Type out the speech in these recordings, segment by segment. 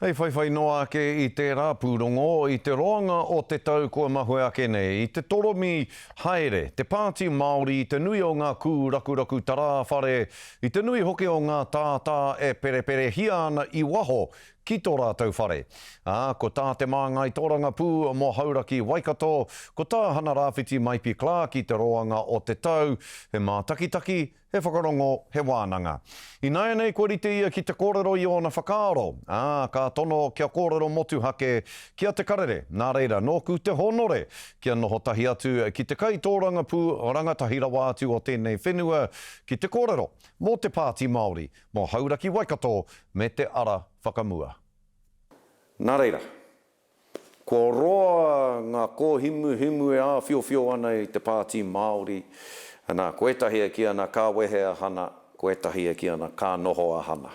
Hei whaiwhai noa ake i tērā pūrongo, i te roanga o te tau kua mahue ake nei, i te toromi haere te Pāti Māori i te nui o ngā kūrakuraku tarāwhare, i te nui hoki o ngā tātā e pereperehia ana i waho ki tō rātou whare. Ā, ko tā te māngai tōrangapū mō Hauraki Waikato, ko tā Hana-Rāwhiti Maipi Clark i te roanga o te tau, he mātakitaki, He whakarongo, he wānanga. Ināianei kua rite ia ki te kōrero i ōna whakaaro, ā, ka tono kia kōrero motuhake ki a Te Karere, nā reira, nōku te hōnore kia noho tahi atu ki te kaitōrangapū rangatahi rawa atu o tēnei whenua ki te kōrero mō te Pāti Māori, mō Hauraki Waikato me te ara whakamua. Nā reira, Kua roa ngā kōhimuhimu e āwhiowhio ana i te Pāti Māori, ana, ko ētahi e kī ana ka wehe a Hana, ko ētahi e kī ana ka noho a Hana.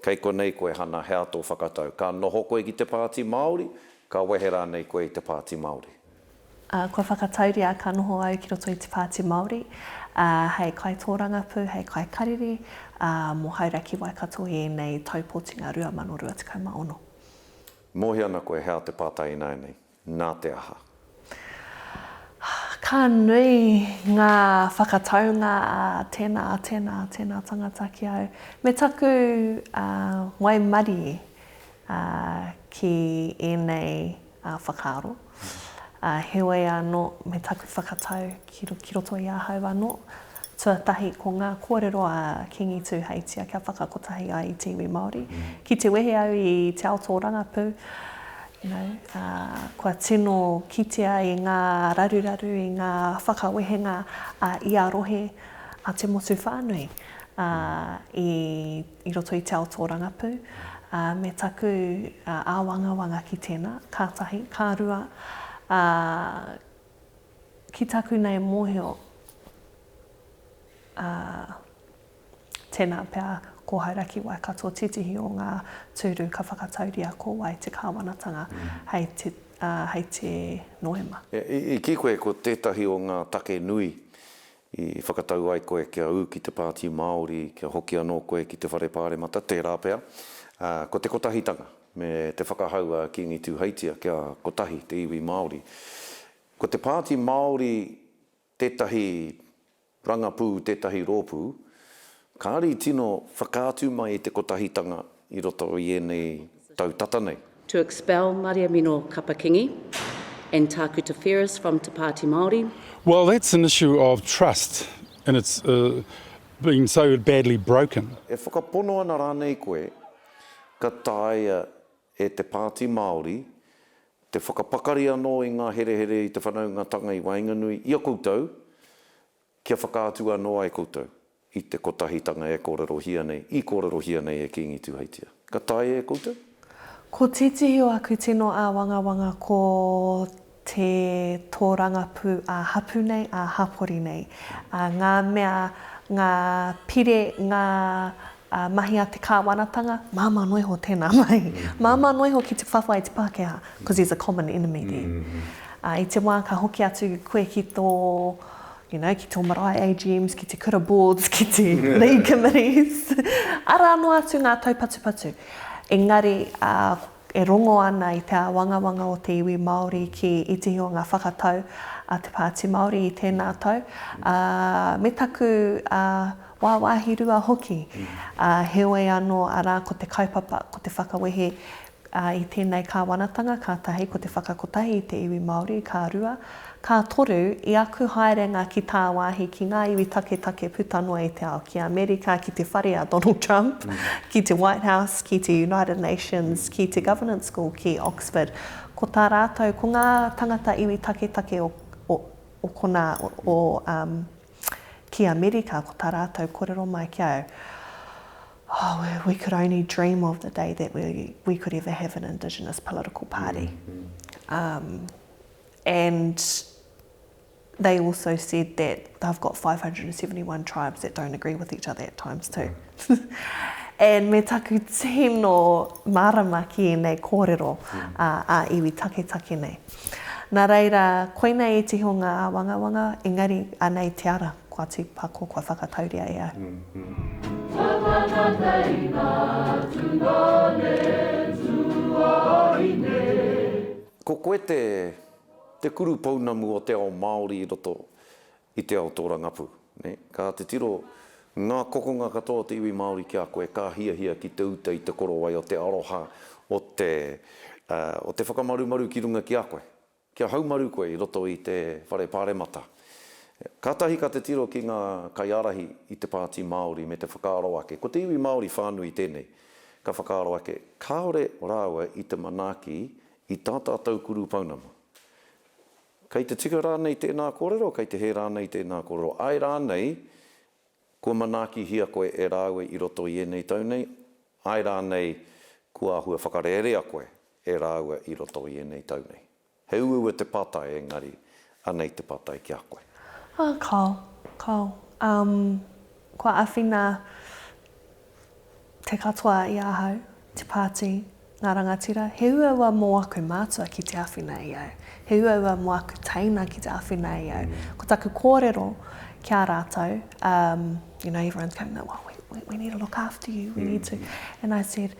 Kei konei koe Hana, he aha tō whakatau? Ka noho koe ki te Pāti Māori, ka wehe rānei koe i te Pāti Māori? Ā, kua whakatauria ka noho au ki roto i te Pāti Māori, ā, hei kaitōrangapū, hei kaikariri, ā, mō Hauraki Waikato i ēnei tau pōtinga 2026. Mōhio ana koe he aha te pātai ināianei, nā te aha? Ka nui ngā whakataunga a tēnā, a tēnā, a tēnā tangata ki au. Me taku waimarie ki ēnei whakaaro. Heoi anō, me taku whakatau ki roto i ahau anō. Tuatahi, ko ngā kōrero a Kīngi Tūheitia kia whakakotahi ai i te iwi Māori. Ki te wehe au i te ao tōrangapū, you know, kua tino kitea i ngā raruraru, i ngā whakawehenga a ia rohe a te motu whānui i, i roto i te ao tōrangapū, me taku āwangawanga ki tēnā, ka tahi, ka rua, Ki taku nei mōhio, ā, tēnā pea ko Hauraki Waikato tētehi o ngā tūru ka whakatauria ko wai te kāwanatanga hei te, ā, hei te Noema. I kī koe ko tētahi o ngā take nui i whakatau ai koe kia ū ki te Pāti Māori, kia hoki anō koe ki te Whare Pāremata, tērā pea, ā, ko te kotahitanga. Me te whakahau a Kīngi Tūheitia kia kotahi te iwi Māori. Ko te Pāti Māori tētahi rangapū, tētahi rōpū, kāre i tino whakaatu mai i te kotahitanga i roto i ēnei tau tata nei. To expel Mariamino Kapa-Kingi and Tākuta Ferris from Te Pāti Māori. Well, that's an issue of trust and it's been so badly broken. E whakapono ana rānei koe Ka taea e te Pāti Māori te whakapakari anō i ngā herehere i te whanaungatanga i waenganui i a koutou kia whakaatu anō ai koutou i te kotahitanga e kōrerohia nei, i kōrerohia nei e Kīngi Tūheitia. Ka taea e koutou? Ko tētehi o aku tino āwangawanga ko te tōrangapū ā-hapū nei, ā-hapori nei. Ngā mea, ngā pire, ngā mahi a te kāwanatanga, māmā noa iho tēnā mahi. Māmā noa iho ki te whawhai i te Pākehā, because there's a common enemy there. I te wā ka hoki atu koe ki tō, you know, ki tō marae AGMs, ki te kura boards, ki te league committees, arā noa atu ngā taupatupatu. Engari, E rongo ana i te āwangawanga o te iwi Māori ki ētehi o ngā whakatau a te Pāti Māori i tēnā tau, ā, me taku wāwāhi rua hoki. Ā, heoi anō, arā, ko te kaupapa, ko te whakawehe i tēnei kāwanatanga, ka tahi, ko te whakakotahi i te iwi Māori, ka rua, Ka toru, i aku haerenga ki tāwāhi ki ngā iwi taketake puta noa i te ao, ki Amerika, ki te whare a Donald Trump, ki te White House, ki te United Nations, ki te Governance School, ki Oxford, ko tā rātou, ko ngā tangata iwi taketake o, o, o konā, o, o, um, ki Amerika, ko tā rātou korero mai ki au, oh, we could only dream of the day that we, we could ever have an indigenous political party. Um, And they also said that they've got 571 tribes that don't agree with each other at times too. And me taku tino mārama ki ēnei kōrero a iwi taketake nei. Nā reira, koinei ētehi o ngā āwangawanga, engari anei te ara kua tīpako, kua whakatauria e au. Ko koe te, te kuru pounamu o te ao Māori i roto i te ao tōrangapū, nē? Ka titiro ngā kokonga katoa o te iwi Māori ki a koe, ka hiahia ki te uta i te korowai o te aroha, o te, o te whakamarumaru ki runga ki a koe. Kia haumaru koe i roto i te whare paremata. Kātahi ka titiro ki ngā kaiārahi i te Pāti Māori me te whakaaro ake, ko te iwi Māori whānui tēnei, ka whakaaro ake, kāore rāua i te manaaki i tā tātou kuru pounamu. Kei te tika rānei tēnā kōrero, kei te hē rānei tēnā kōrero? Āe rānei, kua manaakihia koe e rāua i roto i ēnei tau nei? Āe rānei, kua āhua whakarērea koe e rāua i roto i ēnei tau nei? He uaua te pātai engari anei te pātai ki a koe. Ah, kao, kao. Um, kua āwhina te katoa i ahau, te pāti, ngā rangatira. He uaua mō aku mātua ki te āwhina i au. He uaua mō aku teina ki te āwhina i au. Ko taku kōrero ki a rātou, um, you know, everyone's going, well, we, we, we need to look after you, we need to. And I said,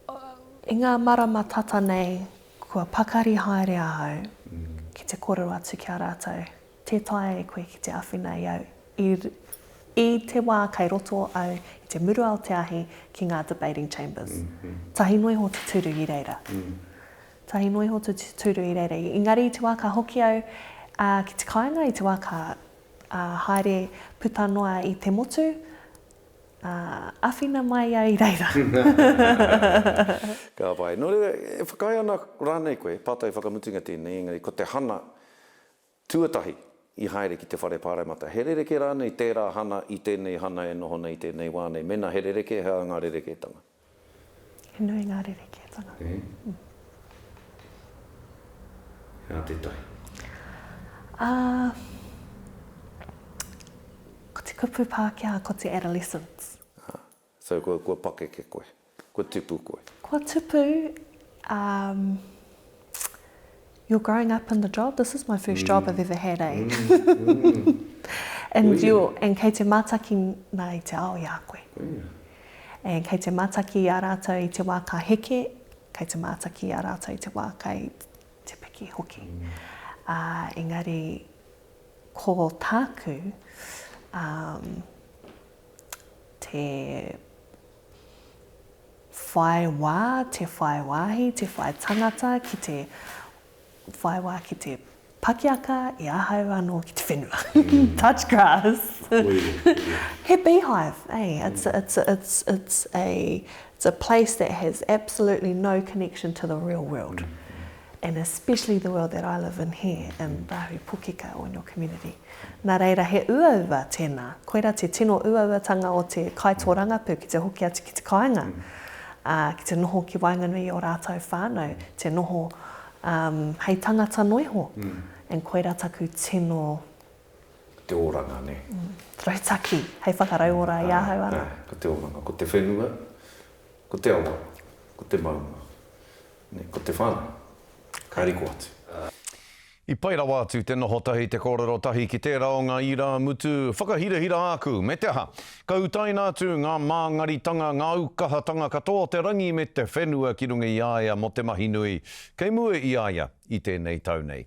I ngā marama tata nei, kua pakari haere ahau ki te kōrero atu ki a rātou, tē taea e koe ki te āwhina i au i i te wā kei roto au i te murua o te ahi ki ngā debating chambers. Tahi noa iho te tūru i reira. Tahi noa iho te tūru i reira. Engari i te wā ka hoki au ki te kāinga, i te wā ka haere puta noa i te motu, Ā, āwhina mai au i reira. Ka pai. Nō reira, e whakaae ana rānei koe, pātai whakamutunga tēnei, engari ko te hana tuatahi i haere ki te whare pāremata, he rerekē rānei tērā hana i tēnei hana e noho nei i tēnei wā nei? Mēnā he rerekē, he aha ngā rerekētanga? He nui ngā rerekētanga. He aha tētahi? Ā, ko te kupu Pākehā ko te adolescence. Ā, so kua, kua pakeke koe, kua tipu koe. Kua tupu, um, you're growing up in the job, this is my first job I've ever had, eh? And you're, and kei te mātaki nā i te ao i a koe. And kei te mātaki i a rātou i te wā ka heke, kei te mātaki i a rātou i te wā kei te piki hoki. Ā, engari ko tāku, um, te whai wā, te whai wāhi, te whai tangata ki te whai wā ki te pakiaka i ahau anō ki te whenua. Touch grass. He beehive, eh? It's, it's, it's, it's, a, it's a place that has absolutely no connection to the real world. And especially the world that I live in here in Rahui Pukeka or in your community. Nā reira, he uaua tēnā. Koirā te tino uauatanga o te kaitōrangapū ki te hoki atu ki te kāinga, ā, ki te noho ki waenganui i ō rātou whānau, te noho hei tangata noa iho. And koirā taku tino. Te oranga, nē. Rautaki hei whakarauora i ahau anō. Āe, ko te oranga, ko te whenua, ko te awa, ko te maunga, nē, ko te whānau. Ka riko atu. I pai rawa atu te noho tahi, te kōrero tahi ki tērā o ngā irāmutu whakahirahira āku, me te aha, ka utaina atu ngā māngaritanga, ngā aukahatanga katoa o te rangi me te whenua ki runga i a ia mō te mahi nui kei mua i a ia i tēnei tau nei.